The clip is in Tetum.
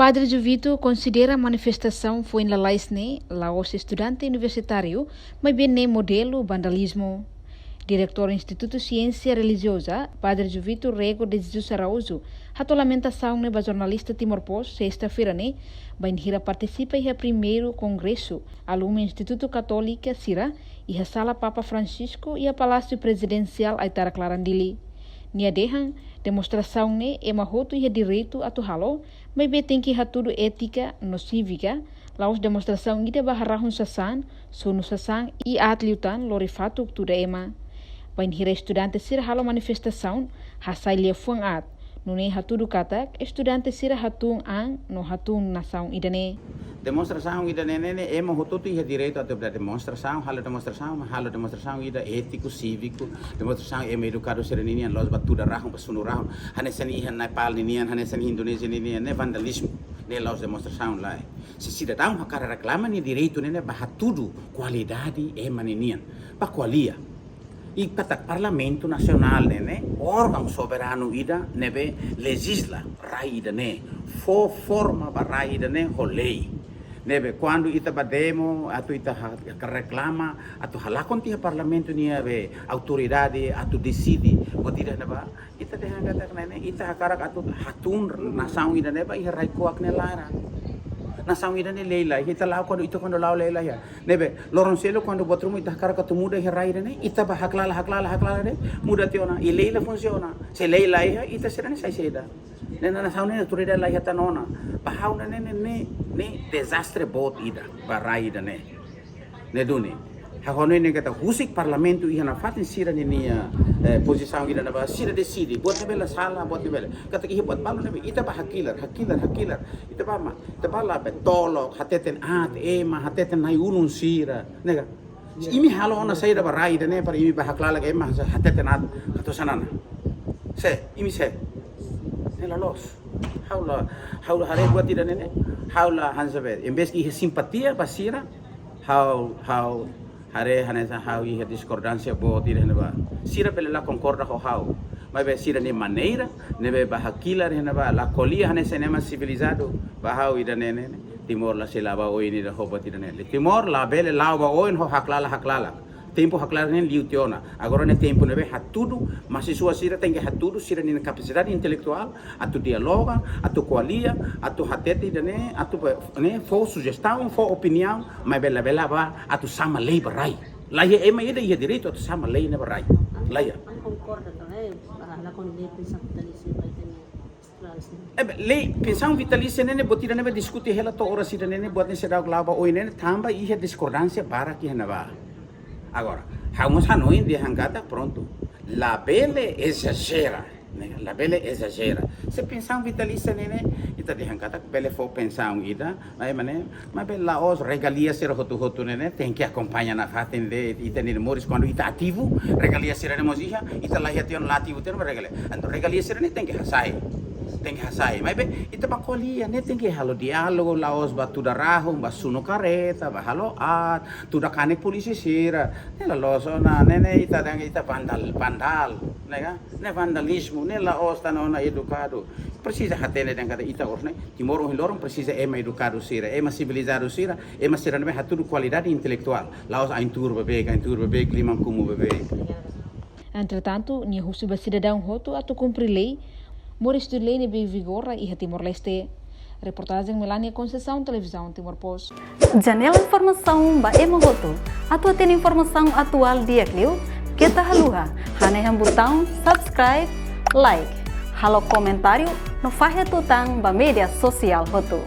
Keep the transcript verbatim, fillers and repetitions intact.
Padre Juvito konsidera manifestasaun foin lalais ne'e la'ós estudante universitáriu, maibé ne'e modelu vandalizmu. Diretór Institutu Siénsia Relijioza, Padre Juvito Rego de Jesus Araújo, hato'o lamentasaun ne'e ba jornalista Timor Post, sesta-feira ne'e, bainhira partisipa iha primeiru kongresu alumnu Institutu Katólika sira, iha Sala Papa Francisco, iha Palásiu Prezidensiál Aitarak-Laran Dili. Nia dehan, demonstrasaun ne'e ema hotu iha direitu atu halo, maibé tenke hatudu étika no sívika, la'ós demonstrasaun ida ba harahun sasán, sonu sasán i aat liután lori fatuk tuda ema. Bainhira estudante sira halo manifestasaun, hasai liafuan aat. Nune'e hatudu katak, estudante sira hatún an no hatún nasaun ida-ne'e. Demonstrasaun ida-ne'e ne'e, ema hotu-hotu iha direitu atu bele demonstrasaun, halo demonstrasaun, mas halo demonstrasaun ida étiku, síviku, demonstrasaun ema edukadu sira ninian, la'ós ba tuda rahun, ba sonu rahun, hanesan iha Nepal ninian, hanesan Indonézia ninian, ne'e vandalizmu, ne'e la'ós demonstrasaun lae. Se sidadaun hakarak reklama nia direitu ne'e, ne'e ba hatudu kualidade ema ninian, ba ko'alia. I katak Parlamentu Nasionál ne'e, ne'e órgaun soberanu ida ne'ebé lejizla rai ida-ne'e, fó forma ba rai ida-ne'e ho lei. Ne'ebé kuandu ita ba demo, atu ita ha-, reklama, atu halakon tiha Parlamentu nia be autoridade, atu deside, buat ida-ne'ebá, ita dehan katak ne'e, ne'e, ita hakarak atu hatún nasaun ida-ne'ebá iha rai kuak nia laran. Nasaun ida-ne'e lei la iha, ita la'o kuandu, ita kuandu la'o lei la iha. Ne'ebé, loron seluk kuandu buat ruma ita hakarak atu muda iha rai ida-ne'e, ita ba haklalan, haklalan, haklalan ne'e, muda tiha ona, i lei la funsiona. Se lei la iha, ita sira-ne'e sai saida? Ne'e nasaun ne'e autoridade la iha tan ona. Ba ha'u ne'e, ne'e, ne'e, ne'e, ne'e dezastre boot ida, ba rai ida-ne'e. Ne'e duni. Ha'u hanoin ne'e katak husik Parlamentu iha nafatin sira ninia, eh, pozisaun ida-ne'ebá sira deside. Buat ne'ebé la sala, buat ne'ebé la. Katak iha buat balu ne'ebé ita ba hakilar, hakilar, hakilar. Ita ba ma, ita ba la be tolok, hateten aat ema, hateten na'i-ulun sira. Ne'e ka? Imi halo ona saida ba rai ida-ne'e para imi ba haklalan ema, hateten aat, hato'o sanana. Se, imi se. Ne'e la loos. Ha'u la, ha'u la haree buat ida-ne'e ne'e. Ha'u la hanesan be. Em vez ke iha simpatia ba sira, ha'u, ha'u haree hanesan ha'u iha diskordánsia boot ida-ne'ebá. Sira bele la konkorda ho ha'u. Maibé sira-nia maneira, ne'ebé ba hakilar iha ne'ebá, la ko'alia hanesan ema sivilizadu, ba ha'u ida-ne'e ne'e, Timor la sei la'o ba oin ida ho buat ida-ne'e. Timor labele la'o ba oin ho haklalan, haklalan. Tempu haklalan ne'e liu tiha ona. Agora ne'e tempu ne'ebé hatudu, mahasiswa sira tenke hatudu sira-nia kapasidade intelektuál, atu dialoga, atu ko'alia, atu hatete ida-ne'e, atu be, ne'e, fó sujestaun, fó opiniaun, maibé labele ba atu sama lei ba rai. La iha ema ida iha direitu atu sama lei ne'e ba rai. La iha. Ami konkorda ka lae, ba halakon lei pensaun vitalísia ba ita-nia estudante sira? Eh, be, lei pensaun vitalísia ne'e ne'e buat ida ne'ebé diskute hela to'o oras ida-ne'e ne'e buat ne'e seidauk la'o ba oin ne'e ne'e tanba iha diskordánsia barak iha ne'ebá. Agora, ha'u mós hanoin dehan katak prontu. Labele ezajera, ne'e? Labele ezajera. Se pensaun vitalísia ne'e ne'e, ita dehan katak bele fó pensaun ida, maibé ne'e, maibé la'ós regalia sira hotu-hotu ne'e ne'e, tenke akompaña nafatin de'it ita-nia moris kuandu ita ativu, regalia sira ne'e mós iha, ita la iha tiha ona la ativu tiha ona regalia. Entaun regalia sira ne'e tenke hasai. Tenke hasai. Maibé, ita ba ko'alia ne'e tenke halo diálogu, la'ós ba tuda rahun, ba sunu karreta, ba halo aat, tuda kanek polísia sira. Ne'e la loos ona, ne'e ne'e ita dehan ita vandal, vandal, ne'e ka? Ne'e vandalizmu, ne'e la'ós tan ona edukadu. Presiza hatene dehan katak ita oras ne'e, Timor ohin loron presiza ema edukadu sira, ema sivilizadu sira, ema sira ne'ebé hatudu kualidade intelektuál. La'ós ain-tuur beibeik, ain-tuur beibeik, liman kumuh beibeik. Entretantu, nia husu ba sidadaun hotu atu kumpre lei, moris tuir lei ne'ebé vigora iha Timor-Leste. Reportajen Melania Conceição, Televizaun Timor Post. Janela informasaun ba ema hotu. Atu hatene informasaun atuál di'ak liu, keta haluha hanehan butaun subscribe, like, halo komentáriu no fahe tutan ba média sosiál hotu.